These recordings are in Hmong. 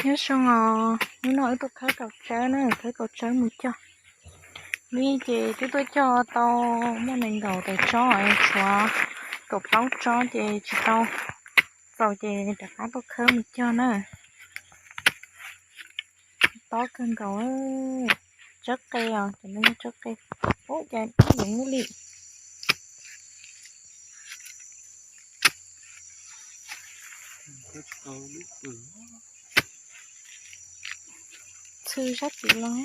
Nyob zoo os, hnub no wb tuaj khawb kaum tsawb na, khawb kaum tsawb mus cog. Li ces twb tuaj cog tau muaj nees nkaum tawm tsob, tshuav kaum plaub tsob ces tsis tau txaus ces rov qab tuaj khawb mus cog na. Tob kawg nkaus, tsawb qe os, cov no yog tsawb qe. Ub, cas yeev ub li. Txhw sab tid los.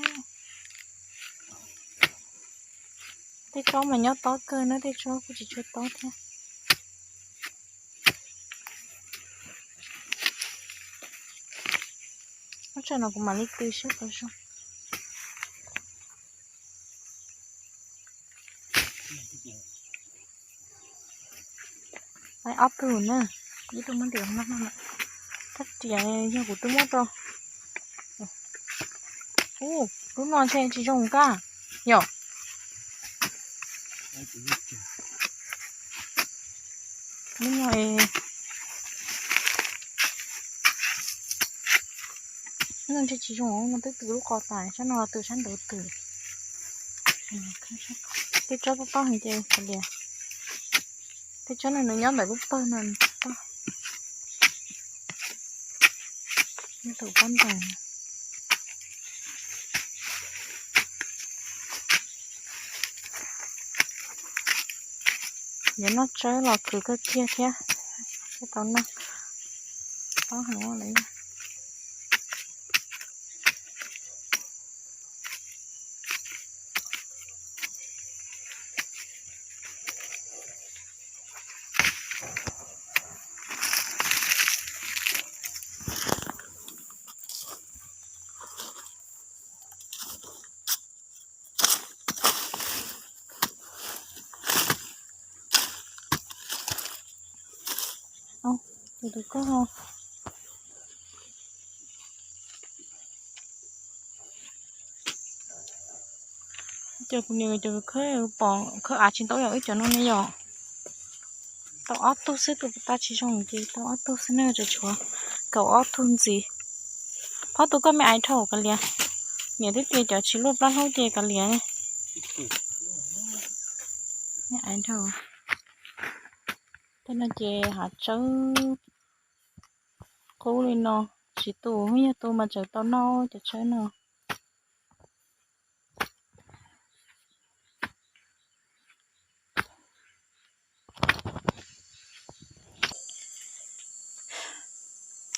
Tej tsob mas nyob tob kawg na, tej tsob kuj tsis tshua tob thiab. Ub, tsam no kuv mam li tw saib qhov zoo. Ob tug na, ib tug muab ntiav no, thaj riam yog kuv twb muab rau. Ub, lub no ntshe tsis zoo kab yom. Lub no, lub no ntshe tsis zoo, no twb tw lub qos tas, sab no tw sab nraud twg. Tej tsob tob tob heev ces kav liam. Tej tsob no nws nyob ntawm lub pawg no tsis tob. Nyob ntawm pob ntoos. Yuav noj tsawb los khwv kawg kiag thiab, thiaj tau noj. Tob heev lawm. Tus koj Cov kuv niam cov khawb pom khawb av tsis ntau yom, wb cov no ne yom. Tau ob tug xwb, tus puas tau tsis zoo ces tau ob tug xwb na, tseem tshuav kaum ob tug ntxiv. Phauj, tus koj me aiv dhau kav liam. Niam twb tias cov tsis luaj plab hlaub ces kav liam. Me aiv dhau. Tej no ces hav tsawb qub li no, tsis tu, yog tu mas tseem tau noj cov tsawb no.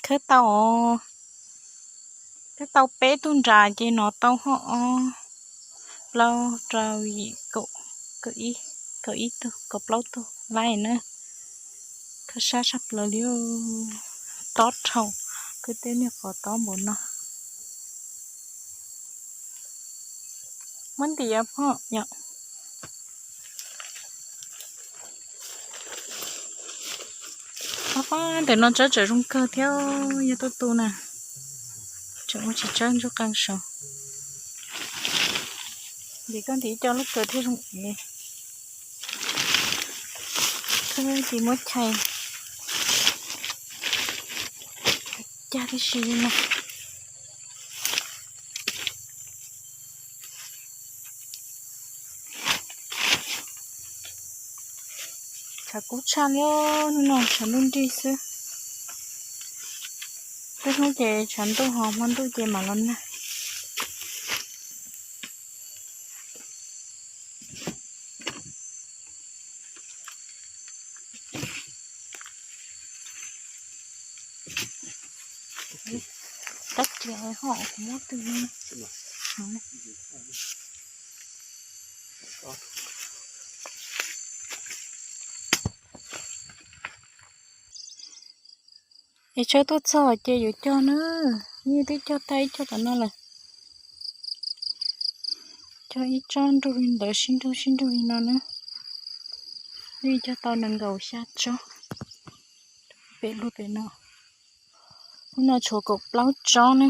Khawb tau, khawb tau peb tug nras ces no tau ho ob, plaub, rau, yim, kaum, kaum ib, kaum ib tug, kaum plaub tug laib na. Khawb sab sab plaws li, tob dhau, khawb tej niag qos tob npaum no. Muab ntiav phauj yom. Ntawm no tsawb tseem zoo kawg thiab, yog tuaj tu na, tseem ua tsis tsawb ntsuj qeej saud. Ces koj ntim coj lub kawm thiaj zoo ev. Khawb ces muab chais cag tib si li no. Tshav kub tshaj li, hnub no tshav ntuj nrig xwb. Tej hnub ces tshav ntuj ho hmo ntuj ces mam los nag. Tab cia ho kuv muab twg li. Es tsawb tuaj txog ces yuav cog na, yeej twb cog tag ib co tom no lawm. Cog ib tsob nrug li ntawd, sib nrug sib nrug li no na. Yeej cog tau nees nkaum xya tsob pem luag pem no. Hnub no tshuav kaum plaub tsob na.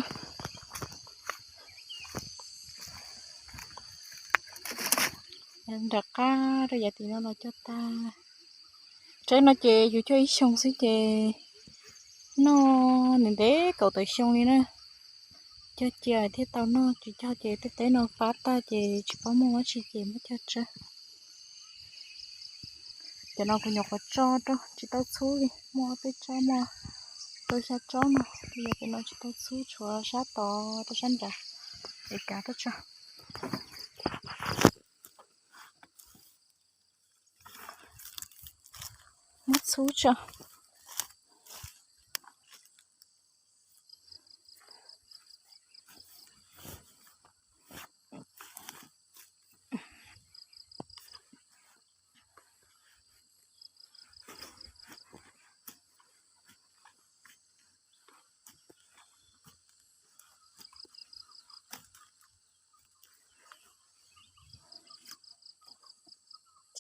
Nram qab rau yav tim no los cog tag. Tsawb no ces yus cog ib xyoo xwb ces noj ntev ntev kaum tawm xyoo li na. cog cia thiaj tau noj, tsis cog ces tej teb no fab tag ces tsis paub muaj dab tsi ces muab cog tsawb. Cov no kuv nyuam qhuav tso rau tsis tau txhub li, muaj ob peb tsob, muaj rau xya tsob no, yog cov no tsis tau txhub, tshuav sab tod rau sab nrad es kav tau tso. Muab txhub tso.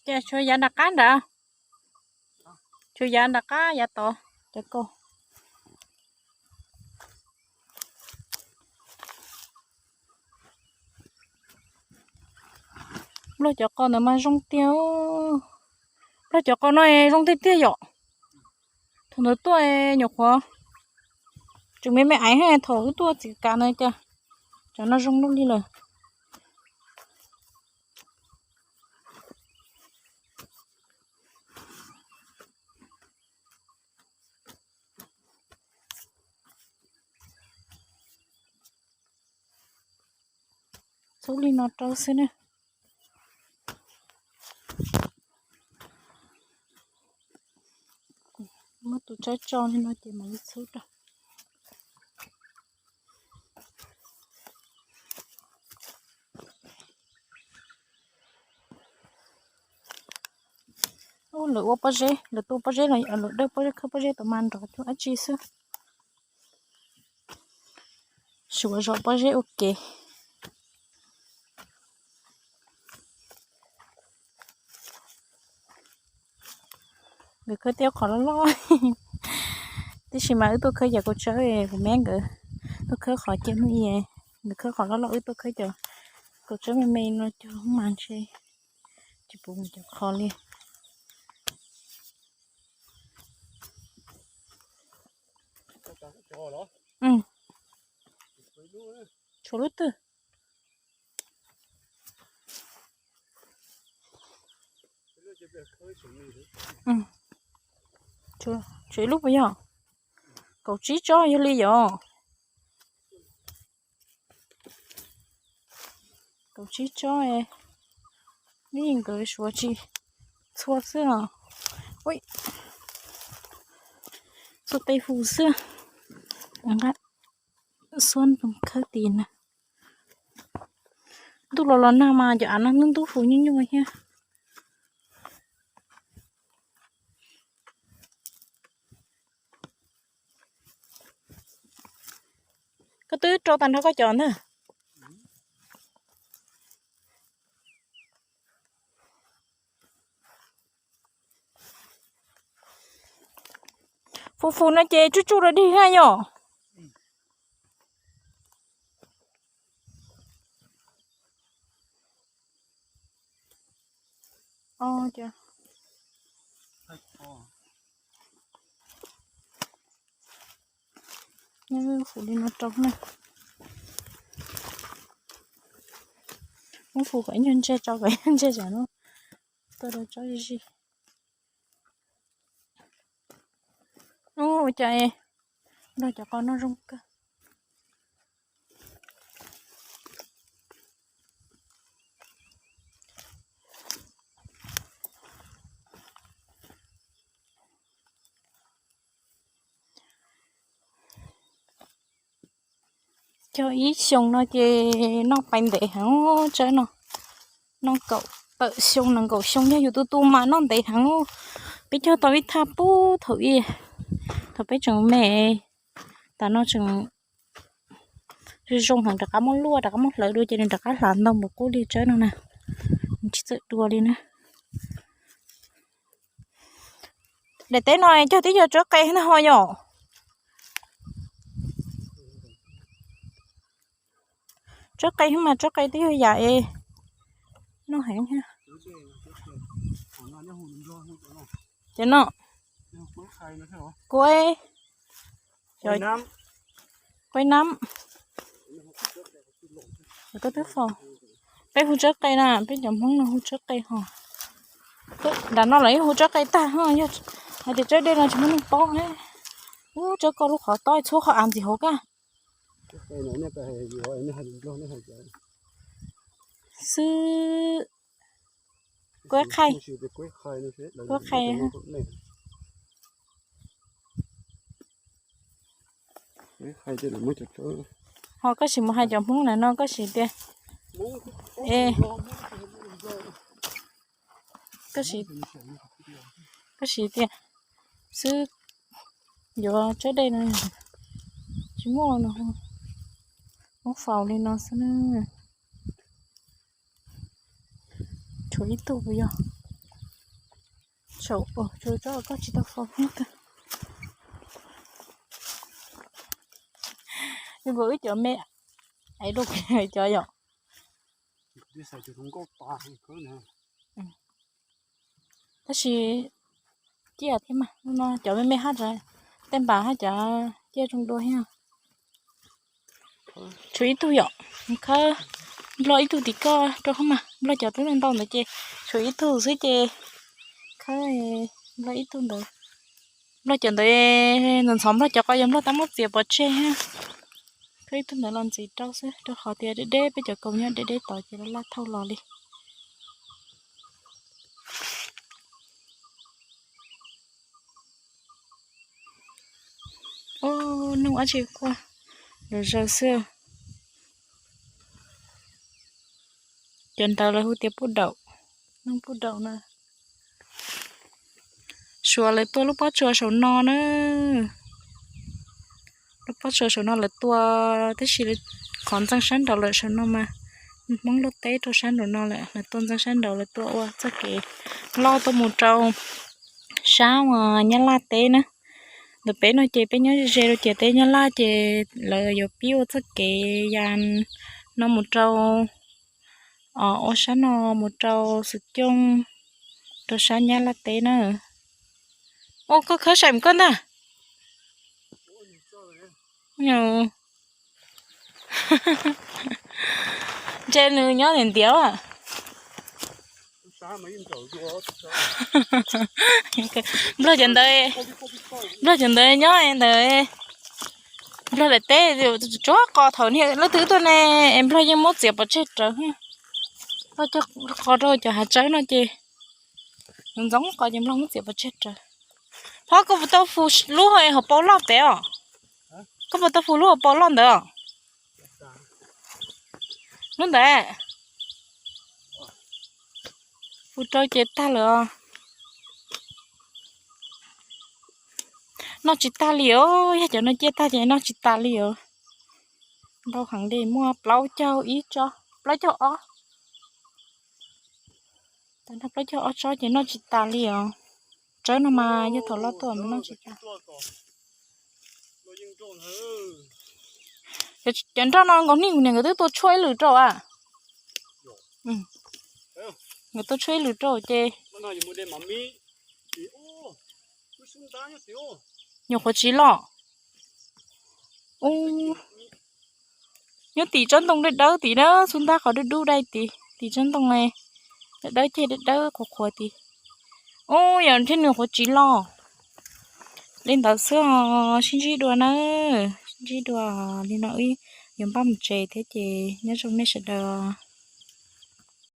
Ces tshuav yav nram qab nrad, tshuav yav nram qab yav tod, cov ko. Nplog cov qos ntawd mas zoo tiag. Nplog cov qos no zoo tiag tiag yom. Thaum ntawd tuaj nyuam qhuav tseem me me aiv, thaum wb tuaj txiv kav ntawd cas cov no zoo luaj li lawm. Txhub li no rau xwb na. Muab tus tsawb tso li no ces mam li txhub rau. Lawv ua pob zeb, lawv tua pob zeb los lawv dawj pob zeb, khawb pob zeb tau mas nrov cuag dab tsi xwb. Suav zos pob zeb ua ke. Nkawd khawb tib qhov loj loj, tiam sis mas wb tuaj khawb cov kaus tsawb, kuv me nkawd tuaj khawb qhov cia hnub i, nkawd khawb qhov loj loj, wb tuaj khawb cov kaus tsawb me me no cog mas ntshe tsis pub mus cov qhov li. Tshuav lub twg? Tshuav ib lub puas yog? Kaum tsib tsob yog li yom. Kaum tsib tsob, nkawd suav tsis txhua xwb os. Txhua tej hu xwb. Suab khawb tis na. Ntuj los los nag mas cov av no ntub ntub hu nyuaj nyuaj thiab. Koj twb rau tag nrho koj cov ntag. Fus fus no ces tsuj tsuj rau dig thiab yom. Fus li no rau na. Muab fus kom ib nyuag ntseg, tso kom ib nyuag ntseg tsam no tuaj rau tsob zij. Ua cas nrog cov qos no zoo kawg. Cog ib xyoos no ces noj pais ntev heev tsawb no. Noj kaum tawm xyoo nees nkaum xyoo yog yus tu tu mas noj ntev heev. Peb cog tau ib thaj pub thaum ub, thaum peb tseem me, tas no tseem zoo zoo heev, rov qab muab luaj rov qab muab hlawv dua ces nws rov qab hlav ntau npaum qub li tsawb no na. Tsis txawm dua li na. Daim teb no cog tib yog tsob qe ntag ho yom. Tsob qe mas tsob qe twb yog yam es noj heev thiab. Ces no, kuaib, kuaib nab. Koj twb faus. Peb hu tsawb qe na, peb cov Hmoob no hu tsawb qe ho. Nram no los yeej hu tsawb qe tag ho, yog hais tias tsawb dej no tsis muaj neeg paub ne. Ub, tsawb ko lub qhov tob txhub qhov av ntxim hauv kaj. Xwb. Kuv qhai. Kuv qhai. Ho koj sim mus hais cov Hmoob na no koj sim tias, e, koj sim tias xwb, yuav tsawb dej no tsis muaj no, muab faus li no xwb na. Tshuav ib tug puas yog? Saum, tshuav tsob koj tsis tau faus hnub twg. Nkaus wb cov me, es dua cov yom. Tab sis ciaj thiab mas, no cov me me haj tseem, tej npam haj cov ciaj zoo dua thiab. Tshuav ib tug yom, khawb nplog ib tug tim koj rau hauv mas, nplog cov twb ntau ntawd ces tshuav ib tug xwb ces khawb nplog ib tug ntawd. Nplog cov ntawd ntxhov ntxhov, nplog cov ko yog nplog tab muab txiav pov tseg thiab. Khawb ib tug ntawd los ntxiv rau xwb, rau qhov tias deb deb, peb cov kaus nyob deb deb tod ces laj laj thauj los li. Ub, noog dab tsi quaj zaws zaws xwb. Cov ntawd lawv hu tias pub daum, noog pub daum na. Suav lawv tua lub pob tsuas saum no na. Lub pob tsuas saum no lawv tua, tab sis qhov ntxeev sab nraud lawm, saum no mas Hmoob luaj teb rau sab nraum no lawm, lawv tua ntxeev sab nraud, lawv tua ua txoj kev loj tuaj mus rau sab Nyab Laj teb na. Ntawm peb no ces peb nyob ze ze rau ciam teb Nyab Laj ces lawv yuav pib ua txoj kev ya no mus rau, ua sab no mus rau Xwm Cooj, rau sab Nyab Laj teb na. Ua koj khawb saim koj ntag. Ntshe nws nyob ntiav ntiav. Nplog cov ntawd, nplog cov ntawd nyob ntawd, nplog daim teb tsuav qos thaum niag leej twg tuaj ne, nplog yeej muab txiav pov tseg rawv. Koj coj qos rau cov hav tsawb no ces ntxoov qos ces nplog muab txiav pov tseg rawv. Phov, koj puas tau fu lub hauv paus loj pem os? Koj puas tau fu lub hauv paus loj ntawd os? Lub ntawd fu rau ces tag lawm os. Noj tsis tag li os, yog cov no ciaj tag ces noj tsis tas li os. Ntau heev li, muaj plaub caug ib tsob, plaub caug ob. Tag nrho plaub caug ob tsob ces noj tsis tas li os. Tsawb no mas yog thaum loj tuaj mas noj tsis tas. Cov nroj no Nkauj Hnij kuv niam nkawd twb tua tshuaj ib lwm rau a. Nkawd tua tshuaj ib lwm rau ces nyuam qhuav tsis loj. Nyob tim tsob ntoo dawb dawb tim na, xub ntab qhov dub dub dai tim, tim tsob ntoo dawb dawb ceg dawb dawb qhuav qhuav tim. Ub, yog thiab nws qhuav tsis loj. Li ntawd xwb os, sib ntsib dua na, sib ntsib dua li no wb yuav npaj mus tsev thiab ces nyob zoo nej sawv daws.